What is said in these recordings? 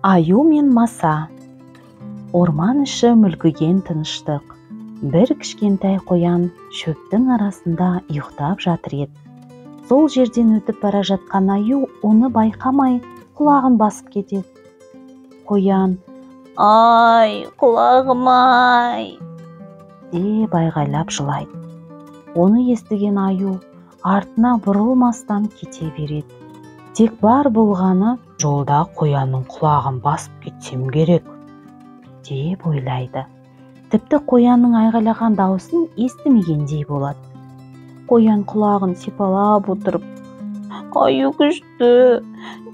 Аю мен маса. Орман іші мүлгіген тыныштық. Бір кішкентай қоян шөптің арасында ұйықтап жатыр еді. Сол жерден өтіп бара жатқан аю оны байқамай құлағын басып кетеді. Қоян: «Ай, құлағым-ай!» деп айғайлап жылайды. Оны естіген аю артына бұрылмастан кете береді. Тек бар болғаны жолда қоянның құлағын басып кетсем керек деп ойлайды. Тіпті қоянның айғайлаған дауысын естімегендей болады. Қоян құлағын сипалап отырып: «Аю күшті,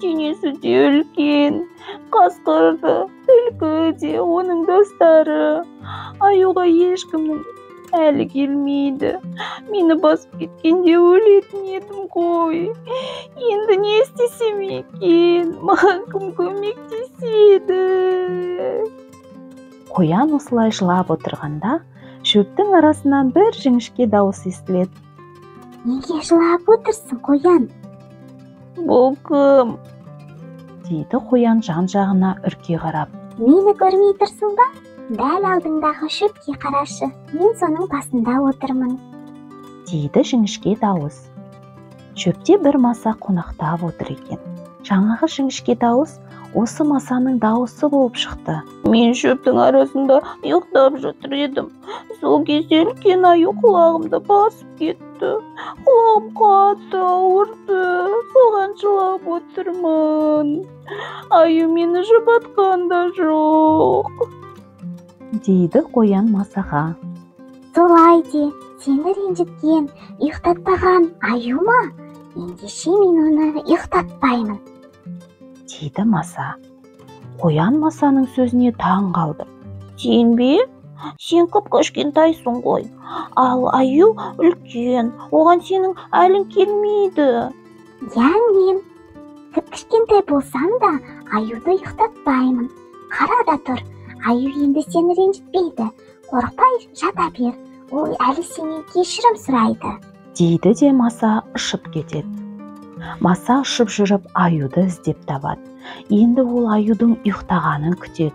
денесі де үлкен, қасқыр да, түлкі де оның достары. Аюға ешкімнің әлі келмейді. Мені басып кеткенде өлетін едім ғой. Енді не істесем екен? Маған кім көмектеседі?» Қоян осылай жылап отырғанда, шөптің арасынан бір жіңішке дауыс естіледі. Неге жылап отырсың, қоян? «Бұл кім?» дейді қоян жан-жағына үрке қарап. Мені көрмей тұрсың ба? Дәл алдыңдағы шөпке қарашы, мен соның басында отырмын. Дейді жіңішке дауыс. Шөпте бір маса қонақтап отыр екен. Жаңағы жіңішке дауыс осы масаның дауысы болып шықты. «Мен шөптің арасында ұйықтап жатыр едім. Сол кезде үлкен аю құлағымды басып кетті. Құлағым қатты ауырды, соған жылап отырмын. Аю мені жұбатқан да жоқ», дейді қоян масаға. Солай де, сені ренжіткен, ұйықтатпаған аю ма? Ендеше мен оны ұйықтатпаймын. Дейді маса. Қоян масаның сөзіне таң қалды. «Сен бе? Сен кіп-кішкентайсың ғой. Ал аю үлкен, оған сенің әлің келмейді». Иә, мен кіп-кішкентай болсам да, аюды ұйықтатпаймын. Қара да тұр, аю енді сені ренжітпейді. Қорықпай жата бер, ол әлі сенен кешірім сұрайды. Дейді де маса ұшып кетеді. Маса ұшып жүріп аюды іздеп табады. Енді ол аюдың ұйықтағанын күтеді.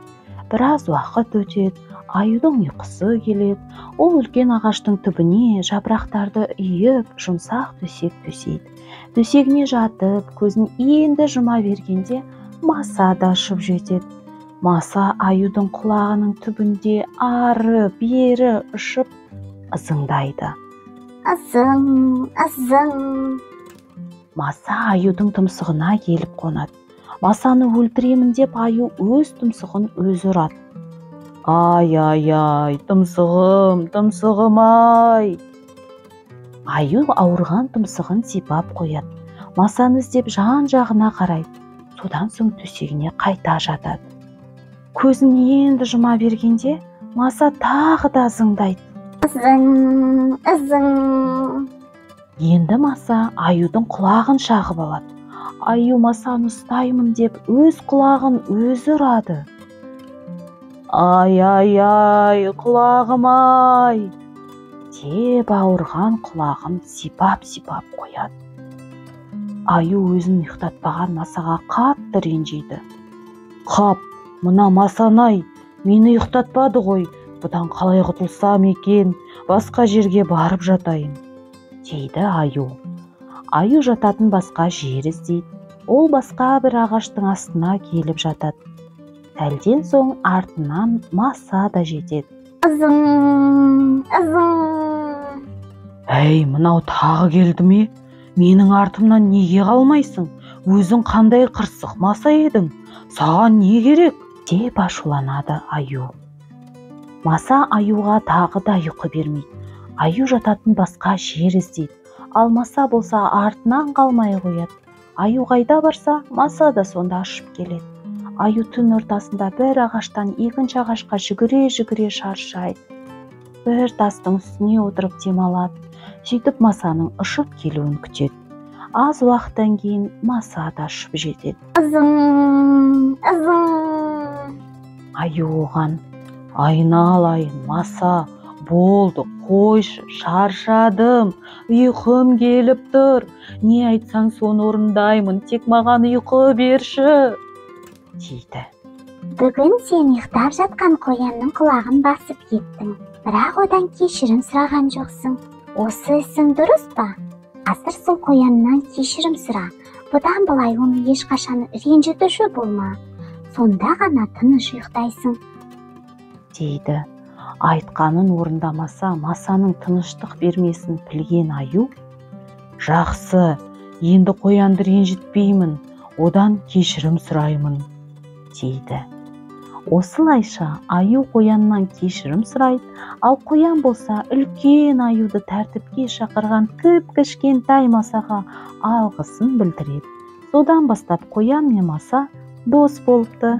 Біраз уақыт өтеді, аюдың ұйқысы келеді. Ол үлкен ағаштың түбіне жапырақтарды үйіп, жұмсақ төсек төсейді. Төсегіне жатып, көзін енді жұма бергенде, маса да ұшып жетеді. Маса аюдың құлағының түбінде ары бері ұшып ызыңдайды. Ызың, ызың. Маса аюдың тұмсығына келіп қонады. Масаны өлтіремін деп аю өз тұмсығын өзі ұрады. «Ай, ай, ай, тұмсығым, тұмсығым ай!» Аю ауырған тұмсығын сипап қояды. Масаны іздеп жан жағына қарайды. Содан соң төсегіне қайта жатады. Көзін енді жұма бергенде, маса тағы да ызыңдайды. Ызың, ызың. Енді маса аюдың құлағын шағып алады. Аю масаны ұстаймын деп өз құлағын өзі ұрады. «Ай, ай, ай, құлағым ай!» деп ауырған құлағын сипап-сипап қояды. Аю өзін ұйықтатпаған масаға қатты ренжиді. «Қап, мына масаны-ай, мені ұйықтатпады ғой, бұдан қалай құтылсам екен, басқа жерге барып жатайын», дейді аю. Аю жататын басқа жер іздейді. Ол басқа бір ағаштың астына келіп жатады. Сәлден соң артынан маса да жетеді. Ызың, ызың. «Әй, мынау тағы келді ме? Менің артымнан неге қалмайсың? Өзің қандай қырсық маса едің? Саған не керек?» деп ашуланады аю. Маса аюға тағы да ұйқы бермейді. Аю жататын басқа жер іздейді. Ал маса болса артынан қалмай қояды. Аю қайда барса, маса да сонда ұшып келеді. Аю түн ортасында бір ағаштан екінші ағашқа жүгіре-жүгіре шаршайды. Бір тастың үстіне отырып демалады. Сөйтіп масаның ұшып келуін күтеді. Аз уақыттан кейін маса да ұшып жетеді. Ызың, ызың. Аю оған: «Айналайын, маса, болды, қойшы, шаршадым, ұйқым келіп тұр. Не айтсаң, соны орындаймын, тек маған ұйқы берші», дейді. Бүгін сен ұйықтап жатқан қоянның құлағын басып кеттің, бірақ одан кешірім сұраған жоқсың. Осы ісің дұрыс па? Қазір сол қояннан кешірім сұра. Бұдан былай оны ешқашан ренжітуші болма. Сонда ғана тыныш ұйықтайсың, дейді. Айтқанын орындамаса, масаның тыныштық бермесін білген аю: «Жақсы, енді қоянды ренжітпеймін, одан кешірім сұраймын», – дейді. Осылайша аю қояннан кешірім сұрайды, ал қоян болса үлкен аюды тәртіпке шақырған кіп-кішкентай масаға алғысын білдіреді. Содан бастап қоян мен маса дос болыпты.